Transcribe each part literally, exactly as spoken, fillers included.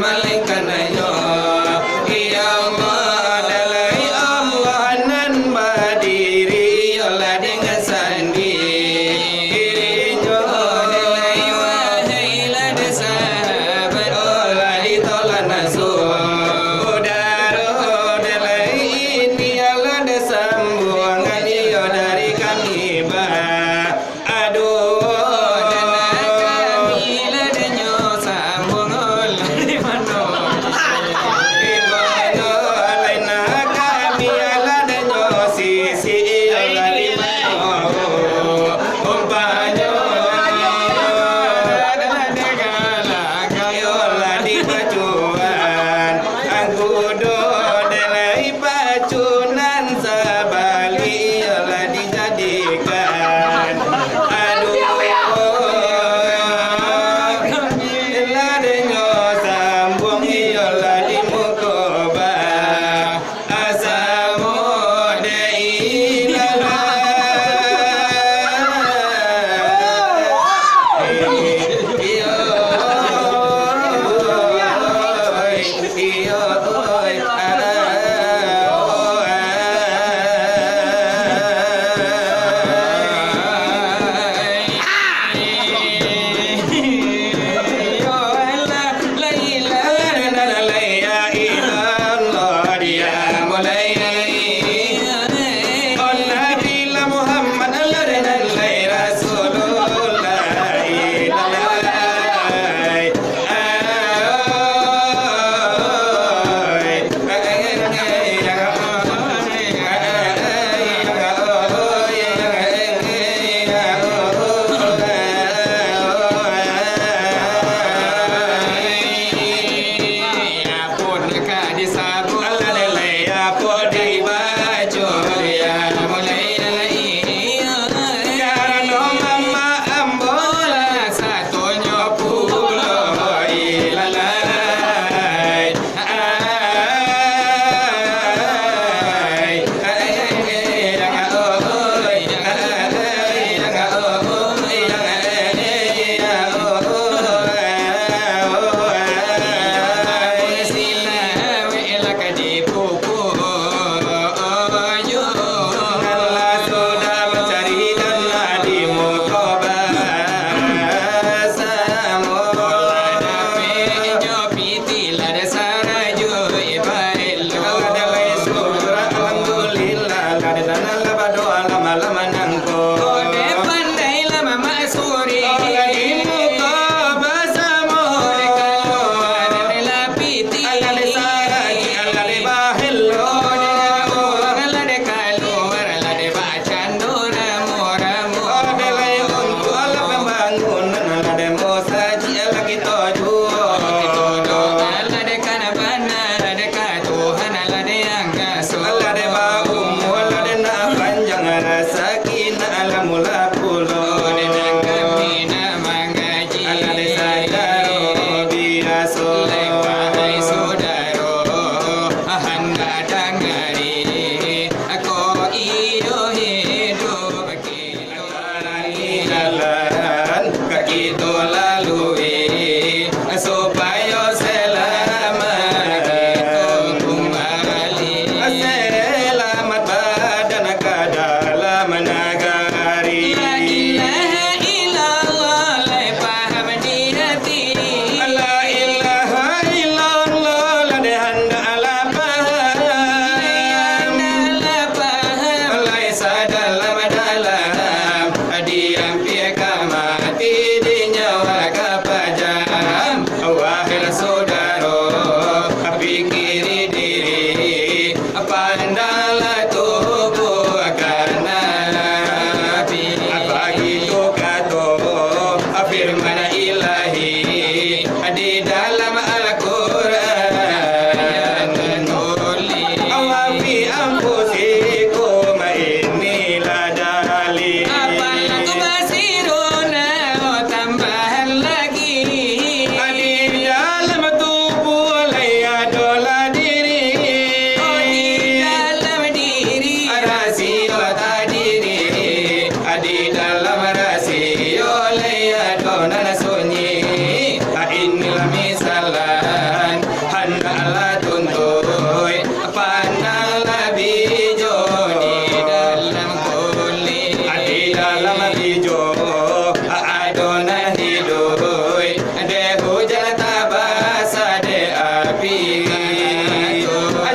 Malingkananyo, ya Allah, dalai Allah nan badiri, iyolah dengan sandi-Inyo. Dalai wahai lah sahabat, oh lah ditolak nasuh. Udaro dalai ini, iyolah disambuang, iyo dari kami ba Aduh, dan kami lah denyo sambung oleh mano.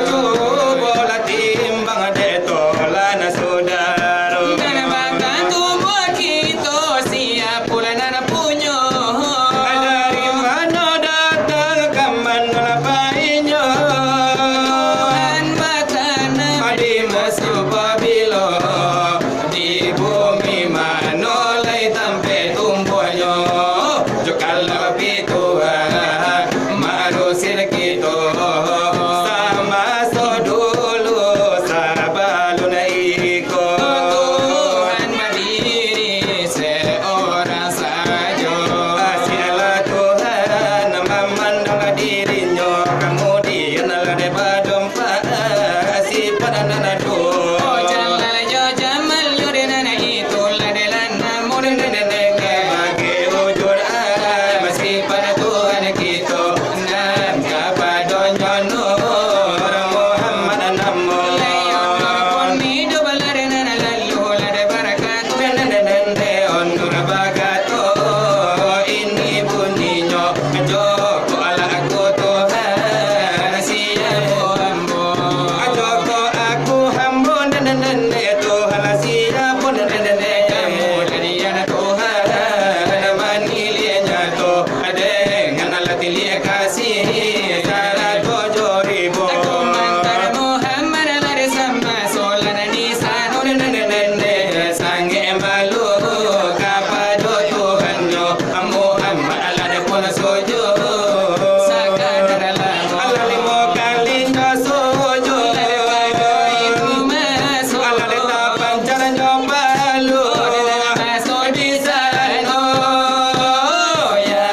Cubolah timbang dek tulan sudaro. Nan bakatu buat kito, sia pulo nan punyo? Dari mano datang, ka mano lah painyo? Tuhan batanam di musim pabilo, di bumi mano lai tampek tumbuahnyo. Jo kalau Tuhan marusin kito, samaso dulu sabalun iko. Tuhan badiri seorang sajo. Asialah Tuhan mamandang dirinyo, kamudian lah dek badom Sifat nan ado. Oh, jalal jo jamal jo nan itu lah delan namun nene nene bagi wujud ai. Sifat Tuhan kito nan kapado nyo Nur Muhammad namo. Leon pun hidup lah denan lalu lah de barakat. Nene nene on nur bakato ini bunyinyo. Joko alah aku Tuhan, sia ambo. Joko aku ambo, nene, nene, Tuhan, sia pun, nene, nene, kamu jadian Tuhan, manilai nyato, dengan alah tiliak kasih, sarato jo ribo. Aku mantar Muhammad lah disama, solan di sano, nene, nene, nene, sanggup malu kapado Tuhannyo. Muhammad alah dek pun sujud. Sakadar lah. Alah limo kali nyo sujud. Alah dek tapancar nyo palu. Masuk di sano. Ya.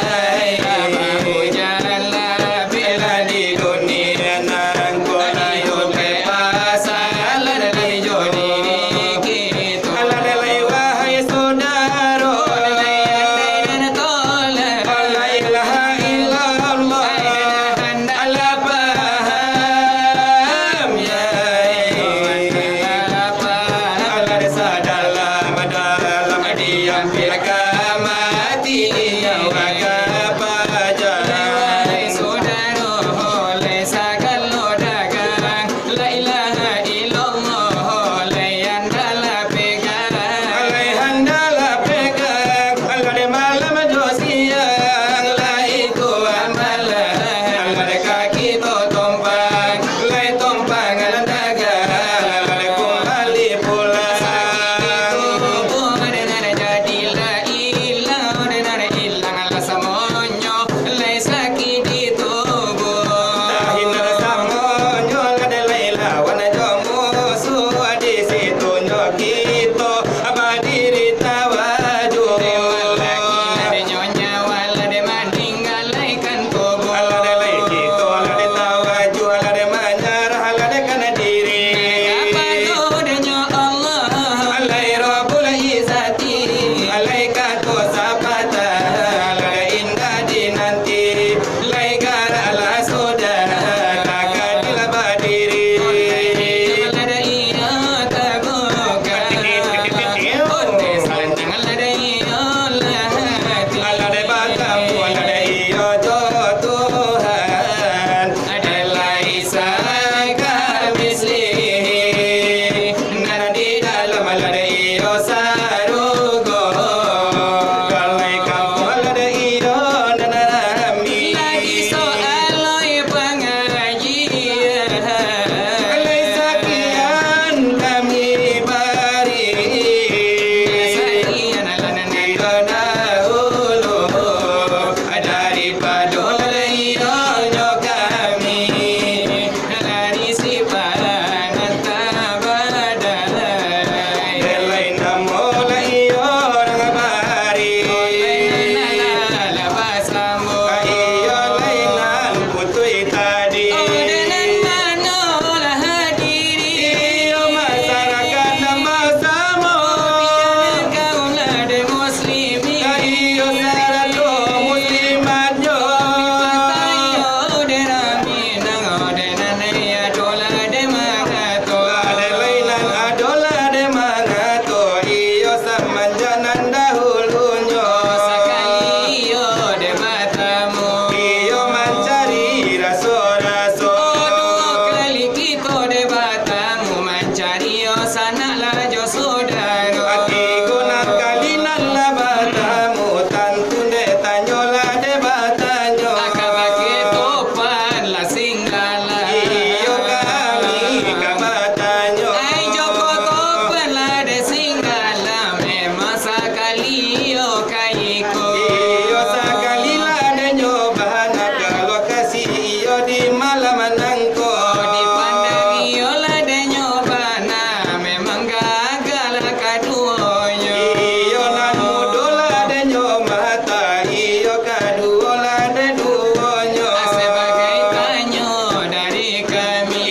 Di malam nangko. Dipandang iyo lah denyo bana, memang gagah lah kaduonyo. Iyo nan mudo lah denyo mata, iyo kaduo lah de duonyo. Sabagai tanyo dari kami.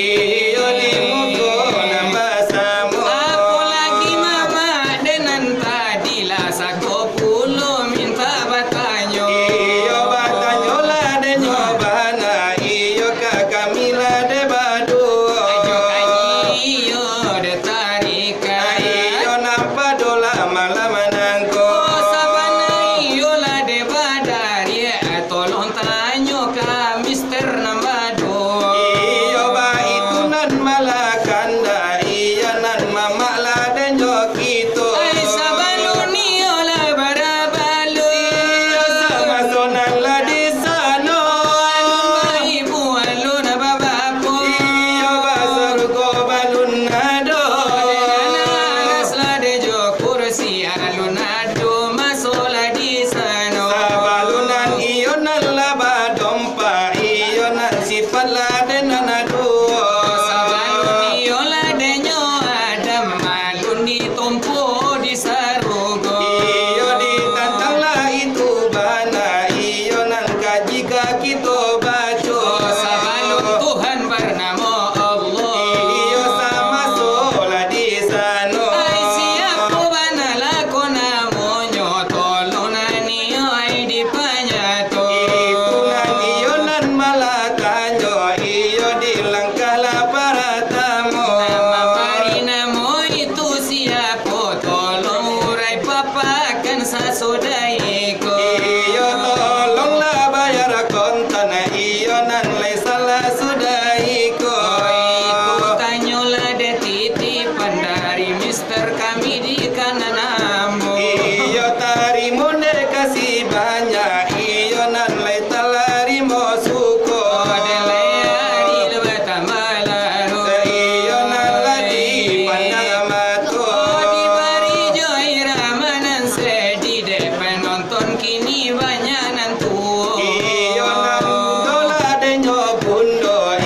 Iyo di muko nan basamo. Apo lagi mamak den nan tadi lah sako pulo minta batanyo. Iyo batanyolah denyo bana, iyo ka kami lah de baduo. Ajo kaji iyo de tarikah. Iyo nan padolah malam nangko. Oh, sabana iyo lah de badari, tolong tanyo ka Mister nan baduo. Iyo baitu nan malah kandak, iyo nan mamak lah denyo kito. Ai sabalun iyo lah barabalun. Iyo samaso nan lah di sano. Alun baibu alun babapo. Iyo basarugo balun ado. Aras lah de jo kursi alun ado maso lah di sano. Sabalun nan iyo nan lah badom Pak, iyo nan sipat lah de nan duo. Sabalun iyo lah denyo Adam, alun ditompo di sarugo. Iyo ditantang lah itu bana, iyo nan kaji ka kito baco. Sabalun Tuhan barnamo Allah. Iyo samaso lah di sano. Ai siapo bana lah ko namonyo, tolong nan iyo ai di panyato. Itu nan iyo nan malah tanyo, iyo di langkah lah paratamo. Nan mambari namo itu siapo? Tolong urai papakan sasudah iko. Iyo tolonglah bayar kontan, iyo nan lai salah sudah iko. Iko tanyolah de titipan dari Mister kami di kanan ambo. Iyo tarimo de kasih banyak, iyo nan lai tarimo suko. Ode lai ari lah batambah larut. Iyo nan lah dipandang mato. Oh, dibari jo irama nan sedih dek penonton kini banyak nan tuo. Iyo nan mudo lah denyo bundo.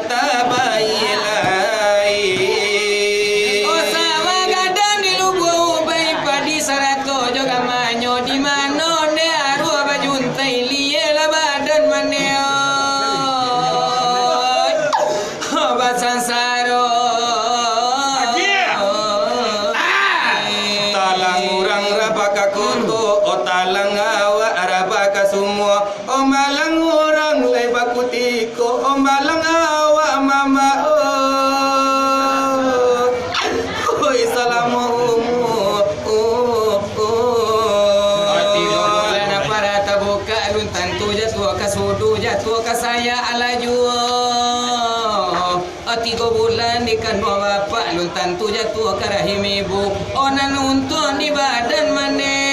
Tabailai. Oh, sawah gadang di lubuak ubai, padi sarato jo gamanyo, di mano nde aruah bajuntai, liek lah badan maneo. Oh, basansaro. Agiah. Ah. Talang urang rabah ka koto, oh, talang awak rabah ka sumua. Ombalang urang lai bakutiko, ombalang awak mamak, oh. Oi, salamo umua, oh, oh. Ati bulan apa rata buka, alun tantu jatuah ka sudu, jatuah ka saya alaju. Tigo bulan dikanduang bapak, lun tantu jatuah ka rahim ibu. Oh, nan untuang di badan mande.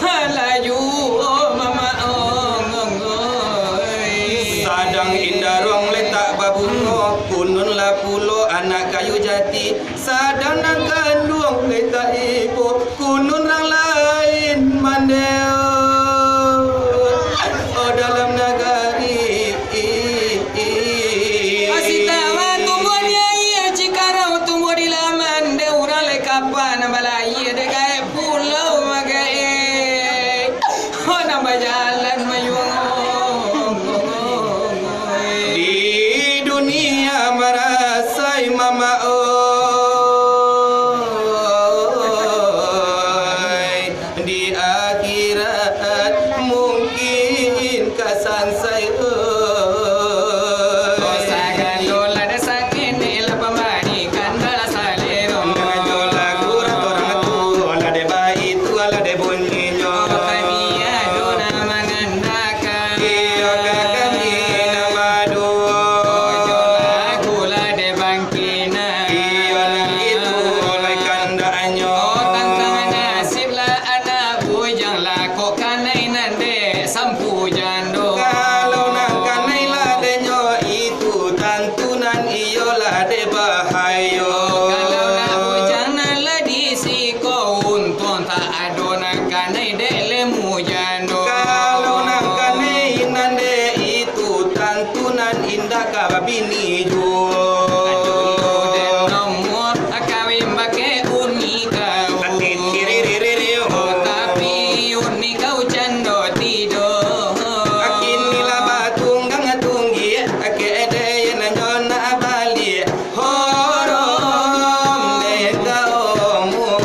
Halaju, oh, mama, oh, ngong, oi. Sadang indaruang letak babungo, kunun lah pulo anak kayu jati. Sadang nan kanduang letak ibo, kunun nan lain mandeh. Oh, dalam nagari. Asitawa tumbuah di aia, cikarau tumbuah di laman, dek urang lai kapa nan balayia, dek gaek pulau magaek. Oh, nan bajalan mayuang. Di dunia marasai mama oi, di akhirat mungkin ka sansai oi. Oh, sagalo lah dah sakini lah pambari. Kandalah salero. Dengan jo lagu rato urang tu, alah deh baitu, alah deh bunyinyo. Oh, kami ado nan mangandakan. Iyo, ka kami nan madu. Oh, jo lagu lah deh bangkinan. Iyo, nan itu oleh kandaknyo. Oh, tantang nasib lah anak bujang lah, kok kanai nan dek sampu jando. Kalau nan kanai lah denyo itu, tantu nan iyo lah deh bahayo. Kalau nak bujang nan lah di siko, untuang tak ado nan kanai dek lemu jando. Kalau nan kanai nan dek itu, tantu nan indak ka babini juo. Aduh, den nomor kawin bakeh uni kau. Ati kiri riri rio. Oh, tapi uni kau cando tido. Kini lah batunggang tunggi, kede nan nyo nak bali. Horom deh ka omu.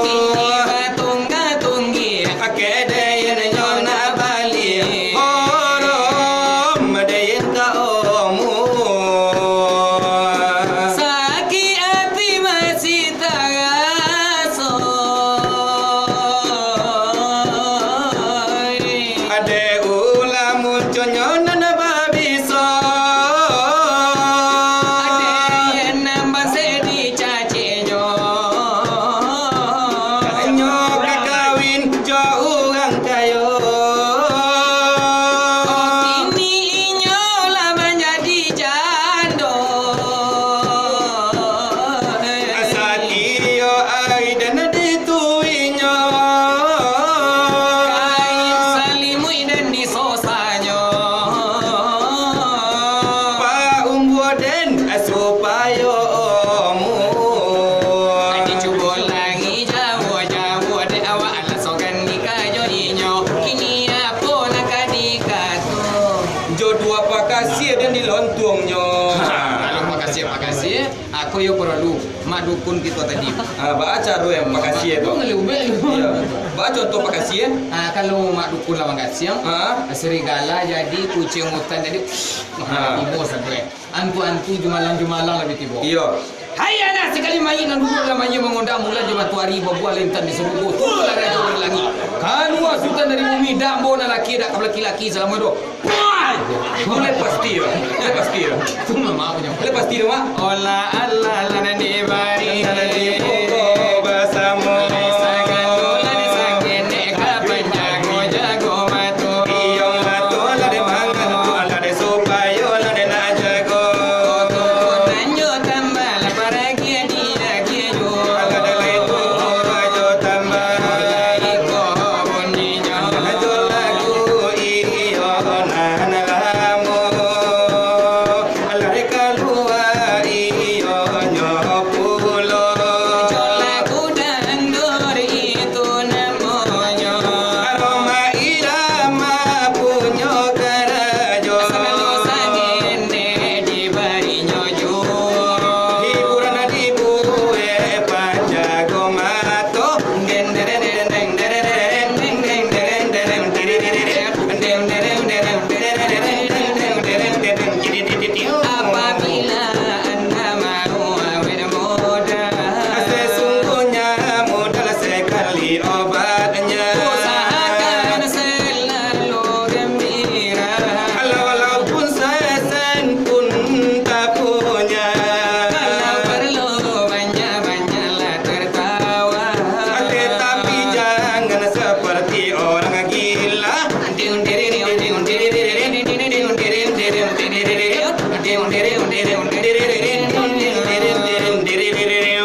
Kini batunggang tunggi, kede nan nyo nak bali. Horom deh ka omu. Sakik ati masih taraso. Ade ulah muncuanyo nan babiso. Ade nan basedi caciknyo. Nyo ka kawin jo urang kayo. Kini inyo lah manjadi jando. Satio ari dan dituinyo. Kain salimuik dan disosanyo. Paumbua den supayo omu. Dicubo lagi jauah-jauah dek awak. Sogan nikah jo inyo, kini apo nan ka dikato? Jo duo pakasia dan dilontuangnyo. Ha, kalau pakasia-pakasia, ako yo paralu mak dukun kito tadi. Ha, baa caro yang pakasia tu? Aku ngalih ubek tu. Iyo. Baa contoh pakasia? Ha, kalau mak dukun lah mangasiang, ha? Serigala jadi, kuciang hutan jadi, ha, imo sajo, eh. Antu-antu jumalang-jumalang lah bi tibo. Iyo. Hai anak, sakali mayik nan duduak dalam aia mangonda, mula jo matoari babuah, lintang di sarugo, turunlah rajo dari langik. Kalua sutan dari bumi, dak ambo nan laki, dak ka balaki-laki salamo iduik. Puai! Mulai pasti yo. Mulai pasti yo. Tu mah mak punyo. Mulai pasti yo, Mak. Olah alah lah nan dibari. Nan dibuko basamo. Sagalo lah disakenek ka panjago-jago. Iyo, mato lah dek mangantu, alah dek supayo lah dek nak jago. Koto punanyo tambah lah paragi diagiah juo. Alah dek lai tu rajo tambah. Iko bunyinyo. Rajo lagu iyo nan lamo.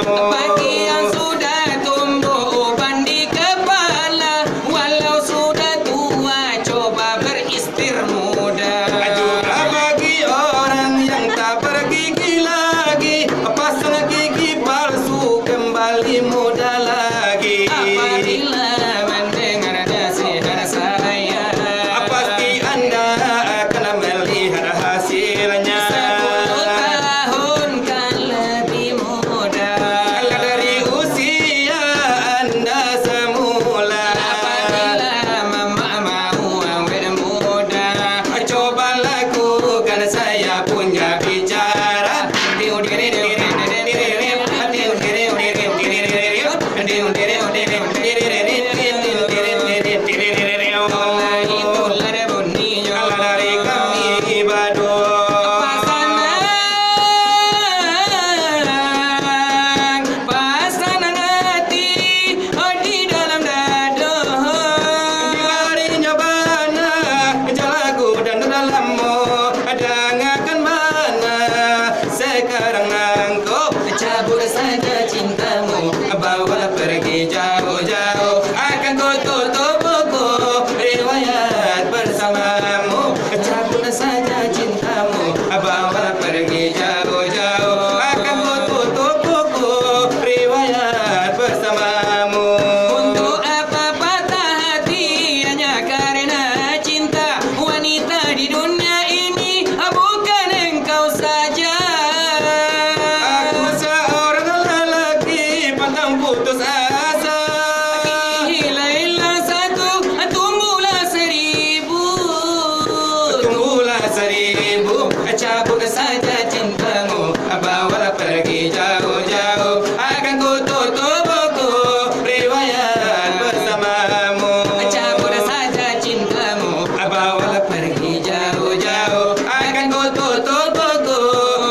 Pakaian sudah tumbuh uban di kepala, walau sudah tua, coba beristir muda. Juga bagi orang yang tak bergigi lagi, pasang gigi palsu kembali muda lagi. Apabila mendengar nasihat saya, pasti anda akan melihat hasilnya. Sepuluh tahun kan lebih muda. Kalau dari usia anda semula. Apabila mamak mau awet muda, coba lakukan saya punya bicara. Pasangan, pasangan hati, oh, di dalam dado. Dibarinyo bana, jalagu dan dalam mo, dangakan bana. Sekarang nangko, cabut saja cintamu, bawalah pergi jauh-jauh. Akan ku tutup buku riwayat bersamamu. Cabut saja cintamu, bawalah pergi jauh-jauh. Akan ku tutup buku riwayat bersamamu. Untuk apa patah hati hanya karena cinta? Wanita di dunia ini bukan engkau saja. Aku seorang lelaki pantang putus asa. Kini hilang satu, tumbuhlah seribu. Tumbuhlah seribu, cabut saja cintamu, bawalah pergi jauh-jauh. Akan ku tutup buku riwayat bersamamu. Cabut saja cintamu, bawalah pergi jauh-jauh. Akan ku tutup buku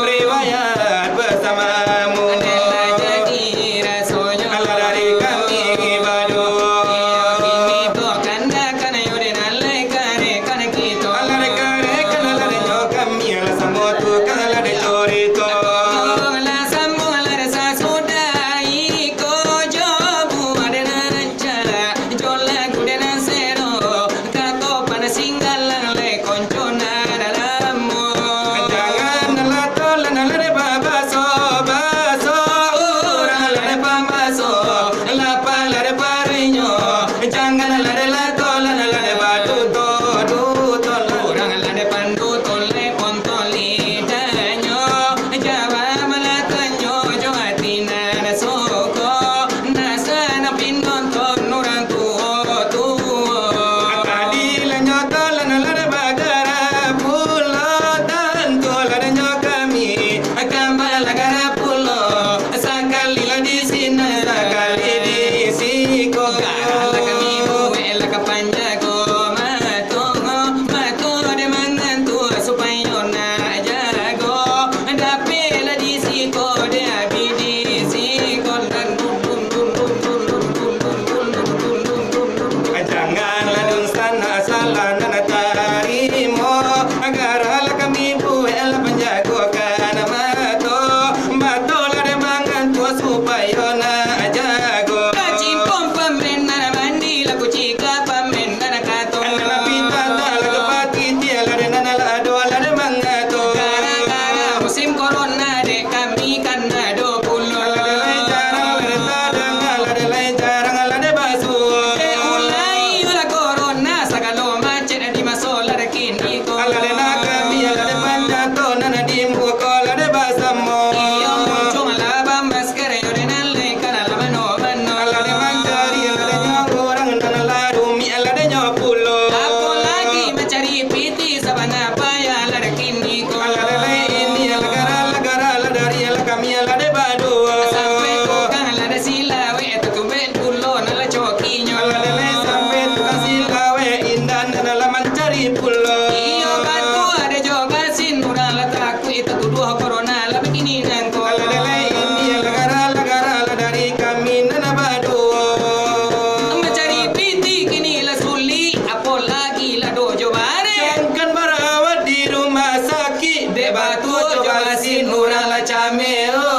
riwayat bersamamu. Adalah jadi rasonyo. Alah dari kami badua. Iyo, kini tu kandakan yo den alai karekan kito. Alah rekan-rekan, alah denyo kami, alah samo tu, alah den curito. Alah sambung, alah den sasudah iko jo buah den nan ancak, jo lagu den nan sero, kato panas singgalang lai konco nan dalam mo. Jangan lah tolan lah dek babaso-baso, urang lah dek pambaso, lapeh lah dek paruiknyo. Jangan lah dek lah tolan lah dek baduto-duto, urang lah dek panduto lai pontong lidahnyo. Jawab malah tanyo jo ati nan suko, nak sanang pinonton urang tuo-tuo. Tadi lah nyo tolan lah dek bagara pulo, tantu lah denyo kami, kambang lah gara pulo, sakali lah di sinan, sakali di siko. Garah lah kami buek lah ka panjago mato, mato dek mangantua supayo nak jago. Dapek lah di siko, dek abih di siko. Janganlah dunsanak salah nan tarimo. Garah lah kami buek lah panjago ka mato. Mato lah dek mangantua supayo nak jago. Kacimpong pamenan mandi lah kucika pamenan kato. Nan pinta lah ka patitiah lah dek nan lah ado lah dek mangato. Gara-gara musim corona dek kami kan ado pulo. Alah dek lai jarang lah dek tadanga, alah dek lai jarang lah dek basuo. Dek ulai lah corona sagalo macet di maso lah dek kini ko. Alah dek nak kami, alah dek panjato nan di muko lah dek basamo. Iyo, muncuang lah bamasker yo dek nan lai kan lah mano-mano. Alah dek mancari lah dek nyo urang nan lah rumik lah dek nyo pulo. Apolagi mancari piti sabana payah lah dek kini ko. Alah dek lai ini, alah garah, alah garah, alah dari, alah kami, alah dek baduo. Sampai tukang lah dek silawek, tatubek pulo nan lah cokinyo. Alah dek lai sampai tukang silawek, indan nan lah mancari pulo. Iyo, batua ado jo basin, urang lah takuik tatuduah corona lah bakini nangko. Alah dek lai ini, alah garah, alah garah, alah dari kami nan baduo. Mancari piti kini lah sulik, apolagi lah ado jo barek. Jangan barawat di rumah sakik, dek batua Masin urang lah cameh, oh.